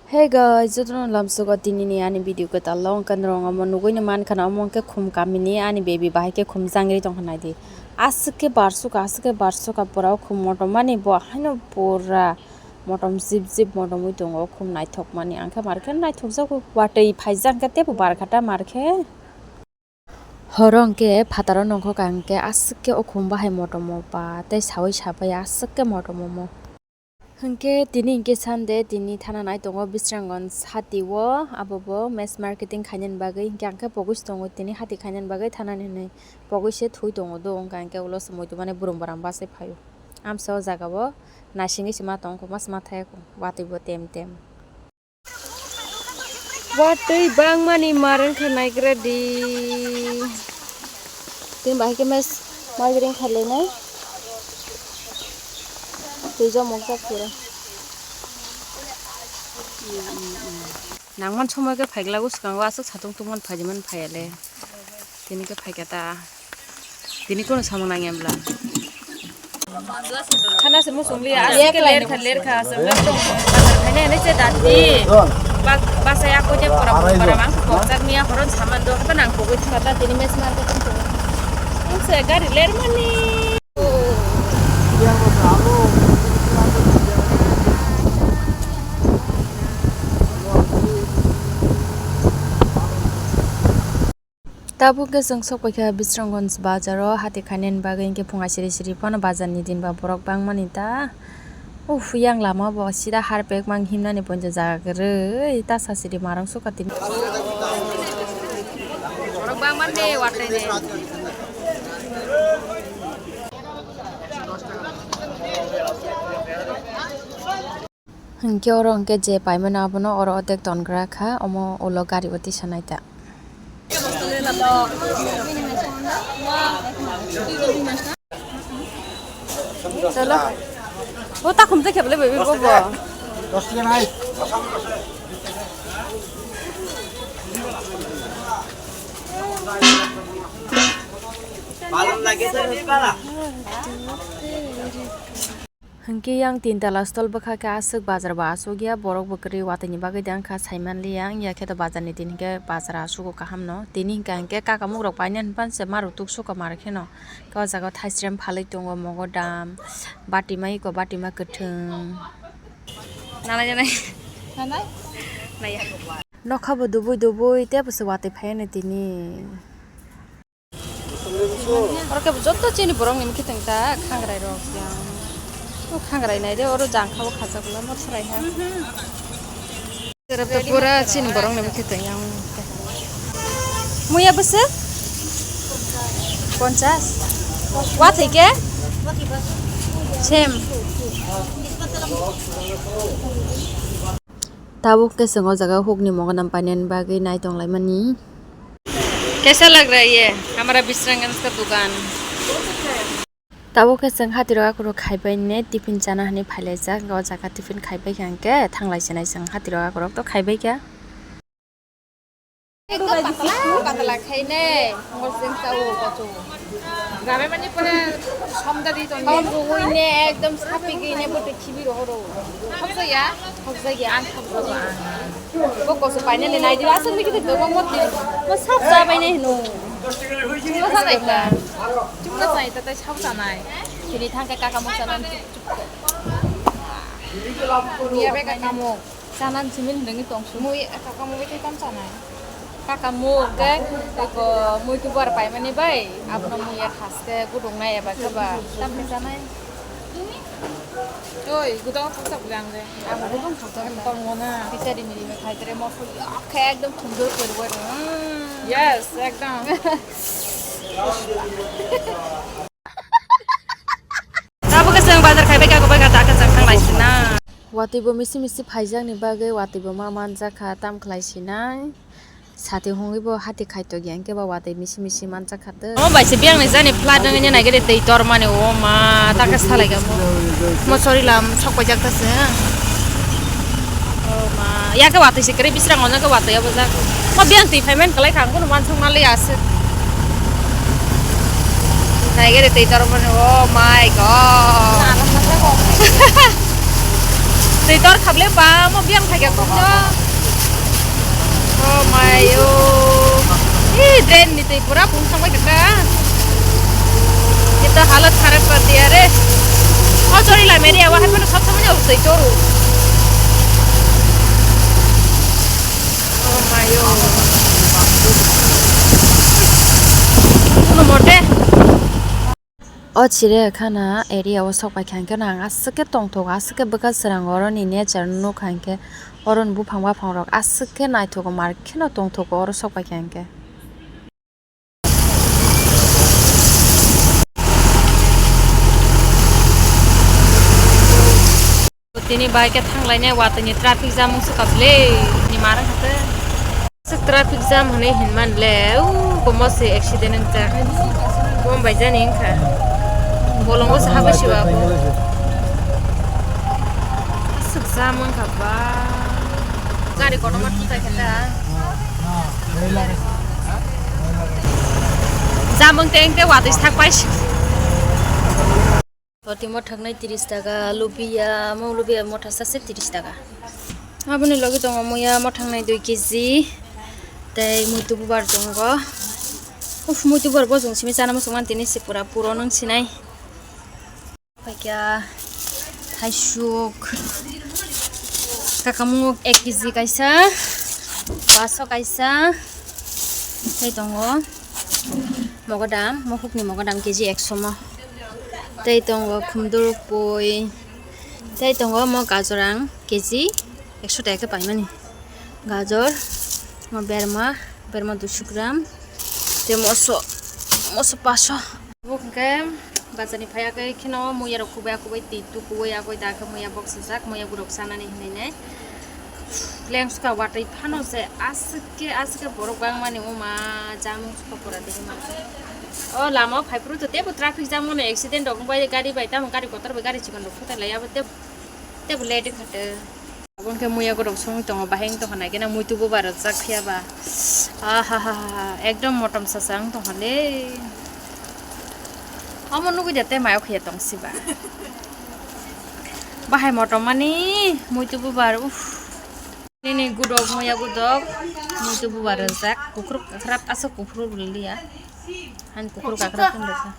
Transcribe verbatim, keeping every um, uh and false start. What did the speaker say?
Hey guys, jotono lamsogo tinini ani video kwtal o wngkha norok omo nugui ni mankha na omo wngkhe khum kamini ani baby bahai khe khum jangri tongkha naidi. Aswk khe barsukha, aswk khe barsukha pura o khum motom mani bo haino pura motom jip jip motom ui tongo o khum naithok mani ang khe mar khe naithok jago watwi phaijak khe teibo barkha ta mar khe. Horo hwnkhe phataro nongkhor ka hwnkhe aswk khe o khum bahai motom o ba tei saui sabai aswk khe motom omo. Hwnkhe tini hwnkhe Sunday, tini thana nai tongo Bisrangonj hati o, abo bo mass marketing khainani bagwi, hwnkhe ang khe pogwi se tongo tini hati khainani bagwi thanani hwnwi pogwi se thwi tongo do, wngkha hwnkhe ulo se muitu mani burum burum bachai phaio. Amsa o jaga o naisingwi se ma tongkho, ma se ma thaya kho, watwi bo tem tem. Watwi bangmani mar wngkha naigra di. Tini bahai khe mes migraine khailai nai. Twi jomok jak pura. Nangman somoi khe phaiglago swkango aswk satung tungmani phaijaimani phaiya le. Tini khe phaikha ta. Tini kono samung nangya bwla. Khana se muchung liya, aswk khe ler kha, ler kha, aswk ler tong. Bazar khaina hinwi se dati. Bak, basa ya koi de pora pora bang kok jak miya horon saman do, hata nang kogoi thaka ta tini mes mar ko tong. Ang se gari ler mani. Tabuk khe chwng sok paikha Bisramganj bazar o hati khainani bagwi, hinkhe phunga siri siri phano bazar ni din ba borok bangmani ta. Uff, yang lama bo sida harpek mang himnani poito jaga kwrwi ta sa siri marang sukha tini. Borok bangmani watwi ni. Hinkhe oro hinkhe je paimano abono oro odek tongra kha, omo ulo gari o tisa naita. Chalo. O takhum tei kheble bai bo bo. Hinkhe yang tin tala stall bwkha khe aswk bazar bo achukya, borok bo kwrwi watwi ni bagwi de wngkha saimanliya, wngya khe to bazar ni din hinkhe bazar achugo kaham no. Tini hinkha hinkhe kakamuk rok painani hwnphan se ma rok tuksuka mar kheno. Khe o jaga o thaisrem phalwi tongo, mogo dam, batima iko batima kwthwng. Nanai janai. Nanai? Naya. Nokha bo dubui dubui tei bo se watwi phaiya no tini. Oro khe joto chini borok ni mwkhwtwng ta khangrai rok yang. O khangrai nai de oro jang kha o khajak la mot srai ha. Oro to pura chini borok ni mwkhwtwng yang. Muya bwswk? Ponchas. Wathai khe? Sem. Tabuk khe chwng o jaga hukni mogonam painani bagwi nai tonglaimani. Kaisa lag raha hai ye, hamara Bisramganj ka dukan. Tabuk khe chwng hatirok akhoro khaibai ne tiffin chana hinwi phailaijak, o jaga tiffin khaibai kha hinkhe thanglai sinai chwng hatirok akhorok to khaibai kha. Ekdom patla, patla khainai, mol seng chao kochung. Jabe mani pore somda di tong. Som rugui ne ekdom sapi gui ne bote khibi rohoro. Khoksa ya? Khoksa ya. Ang khoksa ya. Bo koso paine le nai di asal mi kiti dogo mot di. Mo sap sa bai ne hino. Chuma sa nai ka. Chuma sa nai ta tai sap sa nai. Tini thang ka kaka mo sa nan. Ni abe ka kamo. Chanan simi hinwi tong su. Mui kaka mui khe tam chanai. Kaka mui khe eko mui tubar paimani bai abono mui ya khaske gudung nai eba khe ba tam khe chanai. Oi, gudung thok thok jang de. Abo gudung thok thok. Tong mo na. Pisa di mili me khai tere mo fu ya khe ekdom thum do kher bo. Yes, ekdom. Tabuk khe chwng bazar khai bai kha, bai kha, ta khe chwng thang lai sina. Watwi bo misi misi phaijak ni bagwi watwi bo ma manjak kha, tam khlai sinai. Sati hongwi bo hati khai to giyan khe ba watwi misi misi manjak kha tw. Omo bai se biyang ni jani flat wngwi nai gede twi tor mani o ma ta khe salai ga mo. Mo sori lam sok paijak ta se. O ma, ya khe watwi se kwrwi bisrang ono khe watwi abo jak. Mo biyang twi payment kalai kha, ang kunu wansuk manliya aswk. Naigede tei tormani, oh my god. Twi tor khable ba mo biang thakya kokno. Oh my oh. Ih, drain ni twi pura pung thangbai kaka. Kita halat kharab kar diya re. Oh, sorry la, meri awa hai pano sab samanya twi toru. Oh my oh. Kuno mote. O chire khana area o sok pai kha hwnkhe no ang aswk khe tongthogo, aswk khe bwkha srang oroni nature no nukha hwnkhe, oroni buphang baphang rok aswk khe naithogo, mar kheno tongthogo oro sok pai kha hwnkhe. Tini bai khe thanglainai watwi ni traffic jam wngse kable ni mara hwnkhe. Aswk traffic jam hwnwi hinmani le, u, bomo se accident wngjak. Bom bai jani wngkha. Bolongo se habwi siwa bo. Aswk jam wngkha ba. Gari kotorma thumtai khe ta. Jam wngte wngte watwi sak pai si. Toti mothangnai tiris taka, lubiya, mo lubiya mothasa se tiris taka. Aboni logi tongo muya mothangnai dui kg, tei muitu bubar tongo. Uf, muitu bubar bo chwng simi chana muchungmani tini se pura puro nung sinai. Paikya thaisuk, kakamung ek kg kaisa, baso kaisa, tei tongo mogodam, mohukni mogodam kg ekso mo. Tei tongo khumduruk pui. Tei tongo mo gajor ang kg ekso taka khe paimani. Gajor mo berma, berma duiso gram. Tei moso, moso paso. Bo hwnkhe bazar ni phaiya khe kheno muya rok kubui kubui twi tu kubui agoi da khe muya boksajak, muya borok chanani hinwi nai. Lengska watwi phano se aswk khe, aswk khe borok bangmani wngma jamung sokora tini ma. O lama o phaiphuru to teibo traffic jam wngmano, accident rok wngbai gari bai tamo gari kotor bai gari chikon rok phutai lai abo tei, teibo late wngkha te. Abo wngkhe muya borok songwi tongo bahai wng tongkha naikhe na muitu bubar rwjak phiya ba. Ahahaha ekdom motom sasa wng tongkha le. Omo nugui da tei mayo khiya tong siba. Bahai motom mani muitu bubar uff. Nini gudok muya gudok muitu bubar rijak kukruk kakrap aswk kuphur liya. Han kukruk kakrap wng rikha.